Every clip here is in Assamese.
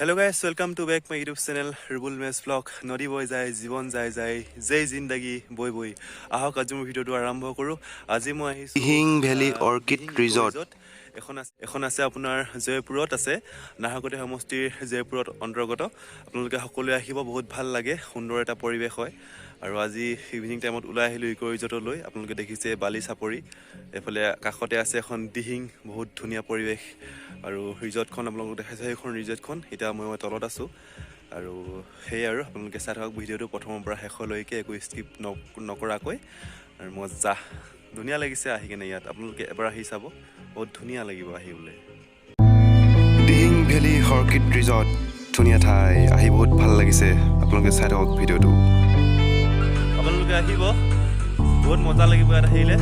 Hello guys, welcome to back my YouTube channel Rubul match blog. নদী বৈ যায়, জীৱন যায় যায়, জয় জিন্দাগী বৈ বৈ। আহক, আজি মোৰ ভিডিঅ'টো আৰম্ভ কৰোঁ। আজি মই আহিছোঁ Dihing valley orchid Dihing resort. এখন আছে, এখন আছে আপোনাৰ জয়পুৰত আছে, নাহৰকটীয়া সমষ্টিৰ জয়পুৰত অন্তৰ্গত। আপোনালোকে সকলোৱে আহিব, বহুত ভাল লাগে, সুন্দৰ এটা পৰিৱেশ হয়। আৰু আজি ইভিনিং টাইমত ওলাই আহিলোঁ ইক' ৰিজৰ্টলৈ। আপোনালোকে দেখিছে বালি চাপৰি, এইফালে কাষতে আছে এখন দিহিং, বহুত ধুনীয়া পৰিৱেশ। আৰু ৰিজৰ্টখন আপোনালোকক দেখাইছে, সেইখন ৰিজৰ্টখন। এতিয়া মই তলত আছোঁ আৰু সেয়ে আৰু আপোনালোকে চাই থাকক ভিডিঅ'টো প্ৰথমৰ পৰা শেষলৈকে, একো স্কিপ নকৰাকৈ। আৰু মজা, ধুনীয়া লাগিছে আহি কিনে ইয়াত। আপোনালোকে এবাৰ আহি চাব, বহুত ধুনীয়া লাগিব আহিবলৈ। দিহিং ভেলী অৰ্কিড ৰিজৰ্ট, ধুনীয়া ঠাই, আহি বহুত ভাল লাগিছে। আপোনালোকে চাই থাকক ভিডিঅ'টো। আপোনালোকে আহিব, বহুত মজা লাগিব ইয়াত আহিলে।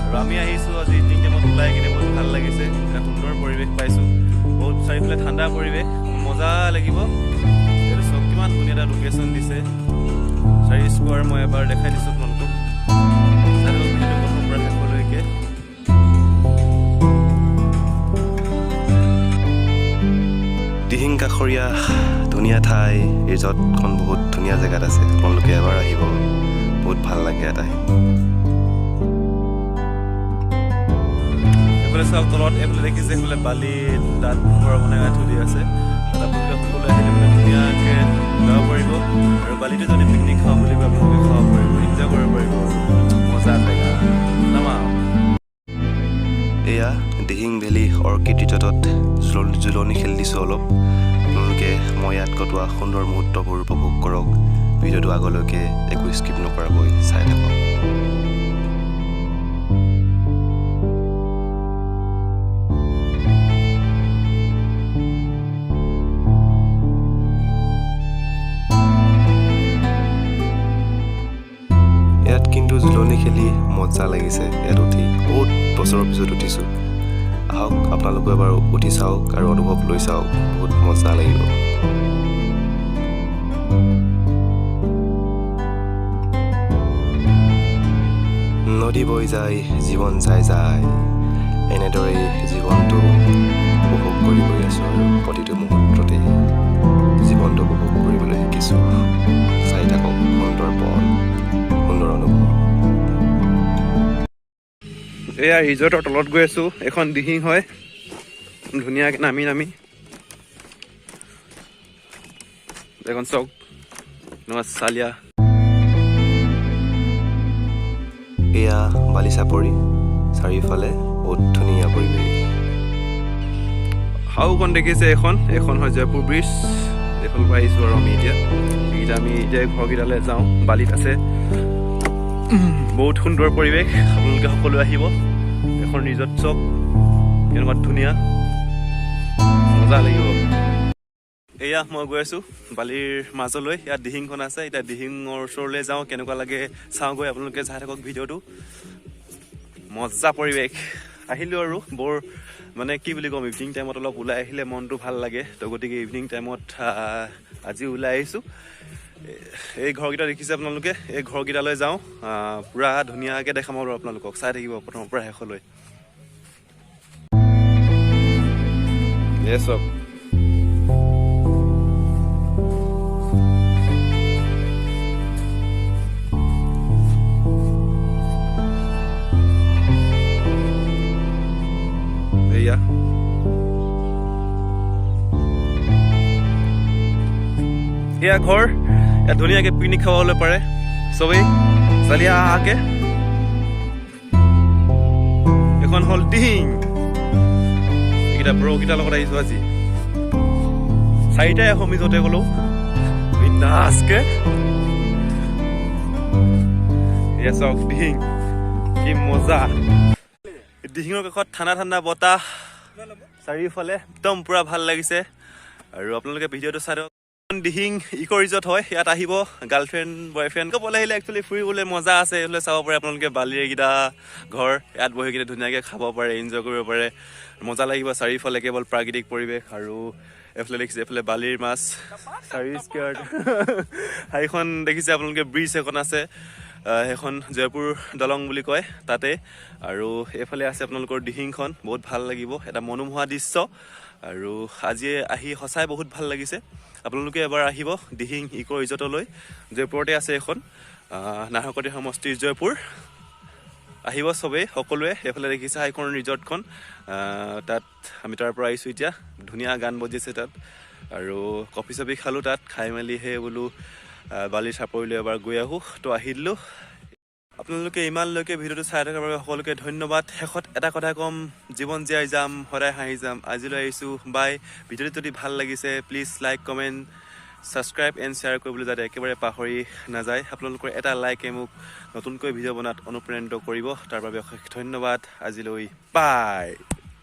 আৰু আমি আহিছোঁ আজি ইভিনিং টাইমত ওলাই কিনে, বহুত ভাল লাগিছে। এটা সুন্দৰ পৰিৱেশ পাইছোঁ, বহুত চাৰিওফালে ঠাণ্ডা পৰিৱেশ, মজা লাগিব। এইটো চাওক, কিমান ধুনীয়া এটা লোকেশ্যন দিছে। চাৰি স্কোৱাৰ মই এবাৰ দেখাই দিছোঁ আপোনালোকক। চাই থাকক ভিডিঅ'টো প্ৰথমৰ পৰা শেষলৈকে। দিহিং কাষৰীয়া ধুনীয়া ঠাই, ৰিজৰ্টখন বহুত ধুনীয়া জেগাত আছে। আপোনালোকে এবাৰ আহিব, বহুত ভাল লাগে ইয়াত আহি। এইফালে চাওক তলত, এইফালে দেখিছে, এইফালে বালি তাত ঘৰ বনাই থৈ দিয়া আছে। তাত আপোনালোকে সকলোৱে আহিলে মানে ধুনীয়াকৈ যাব পাৰিব। আৰু বালিটো যদি পিকনিক খাওঁ বুলি কয়, আপোনালোকে খাব পাৰিব, এনজয় কৰিব পাৰিব। মজা জেগা নামা। এয়া দিহিং ভেলী অৰ্কিড ৰিজৰ্টত জোলনি খেলি দিছোঁ অলপ। আপোনালোকে মই ইয়াত কটোৱা সুন্দৰ মুহূৰ্তবোৰ উপভোগ কৰক। ভিডিঅ'টো আগলৈকে একো স্কিপ নকৰাকৈ চাই থাকক। ইয়াত কিন্তু জোলনি খেলি মজা লাগিছে। ইয়াত উঠি বহুত বছৰৰ পিছত উঠিছোঁ। আহক, আপোনালোকো এবাৰ উঠি চাওক আৰু অনুভৱ লৈ চাওক, বহুত মজা লাগিব। নদী বৈ যায়, জীৱন যায় যায়, এনেদৰেই জীৱনটো উপভোগ কৰি গৈ আছোঁ আৰু প্ৰতিটো মুহূৰ্ততে জীৱনটো উপভোগ কৰিবলৈ শিকিছোঁ। চাই থাকক, সুন্দৰ পল, সুন্দৰ অনুভৱ। এয়া ৰিজৰ্টৰ তলত গৈ আছোঁ। এখন দিহিং হয়, ধুনীয়াকৈ নামি নামি। এখন চাওক, এনেকুৱা চালিয়া। এয়া বালি চাপৰি, চাৰিওফালে বহুত ধুনীয়া পৰিৱেশ। হাওখন দেখিছে, এখন হয় জয়পুৰ ব্ৰিজ। এইফালৰ পৰা আহিছোঁ আৰু আমি এতিয়া এইকেইটা, আমি এতিয়া ঘৰকেইটালৈ যাওঁ, বালিত আছে। বহুত সুন্দৰ পৰিৱেশ, আপোনালোকে সকলোৱে আহিব। এখন ৰিজৰ্ট চাওক কেনেকুৱা ধুনীয়া, মজা লাগিব। এয়া মই গৈ আছোঁ বালিৰ মাজলৈ। ইয়াত দিহিংখন আছে, এতিয়া দিহিঙৰ ওচৰলৈ যাওঁ, কেনেকুৱা লাগে চাওঁগৈ। আপোনালোকে চাই থাকক ভিডিঅ'টো, মজা পৰিৱেশ। আহিলোঁ আৰু বৰ মানে কি বুলি ক'ম, ইভিনিং টাইমত অলপ ওলাই আহিলে মনটো ভাল লাগে। তো গতিকে ইভিনিং টাইমত আজি ওলাই আহিছোঁ। এই ঘৰকেইটা দেখিছে আপোনালোকে, এই ঘৰকেইটালৈ যাওঁ। পূৰা ধুনীয়াকৈ দেখাম আৰু আপোনালোকক, চাই থাকিব প্ৰথমৰ পৰা শেষলৈ। এই চাওক, এয়া এয়া ঘৰ। ইয়াত ধুনীয়াকৈ পিকনিক খাবলৈ পাৰে চবেই চালিয়াকে। এখন হ'ল দিহিং। এইকেইটা ব্ৰকেইটাৰ লগত আহিছো আজি, চাৰিটাই আহোঁ আমি য'তে গ'লো বিন্দাছকে। এয়া চাওক দিহিং, কি মজা। দিহিঙৰ কাষত ঠাণ্ডা ঠাণ্ডা বতাহ চাৰিওফালে, একদম পুৰা ভাল লাগিছে। আৰু আপোনালোকে ভিডিঅ'টো চাই থাকক। দিহিং ইক' ৰিজৰ্ট হয়, ইয়াত আহিব গাৰ্লফ্ৰেণ্ড বয়ফ্ৰেণ্ড ক'বলৈ আহিলে একচুৱেলি ফুৰিবলৈ মজা আছে। এইফালে চাব পাৰে আপোনালোকে বালিৰ এইকেইটা ঘৰ, ইয়াত বহি কিনে ধুনীয়াকৈ খাব পাৰে, এনজয় কৰিব পাৰে, মজা লাগিব। চাৰিওফালে কেৱল প্ৰাকৃতিক পৰিৱেশ। আৰু এইফালে দেখিছে, এইফালে বালিৰ মাছ চাৰি স্কোৱাৰ। সেইখন দেখিছে আপোনালোকে, ব্ৰিজ এখন আছে, সেইখন জয়পুৰ দলং বুলি কয় তাতে। আৰু এইফালে আছে আপোনালোকৰ দিহিংখন, বহুত ভাল লাগিব, এটা মনোমোহা দৃশ্য। আৰু আজি আহি সঁচাই বহুত ভাল লাগিছে। আপোনালোকে এবাৰ আহিব দিহিং ইক' ৰিজৰ্টলৈ। জয়পুৰতে আছে এখন, নাহৰকটীয়া সমষ্টিৰ জয়পুৰ। আহিব চবেই, সকলোৱে। এইফালে দেখিছে সেইখন ৰিজৰ্টখন, তাত আমি তাৰ পৰা আহিছোঁ এতিয়া। ধুনীয়া গান বজিছে তাত আৰু কফি চফি খালোঁ তাত। খাই মেলিহে বোলো বালি চাপৰিলৈ এবাৰ গৈ আহোঁ, তো আহি দিলোঁ। আপোনালোকে ইমানলৈকে ভিডিঅ'টো চাই থকাৰ বাবে সকলোকে ধন্যবাদ। শেষত এটা কথা ক'ম, জীৱন জীয়াই যাম, সদায় হাঁহি যাম। আজিলৈ আহিছোঁ, বাই। ভিডিঅ'টো যদি ভাল লাগিছে, please like, comment, subscribe and share কৰিবলৈ যাতে একেবাৰে পাহৰি নাযায়। আপোনালোকৰ এটা লাইকে মোক নতুনকৈ ভিডিঅ' বনাত অনুপ্ৰাণিত কৰিব, তাৰ বাবে অশেষ ধন্যবাদ। আজিলৈ বাই।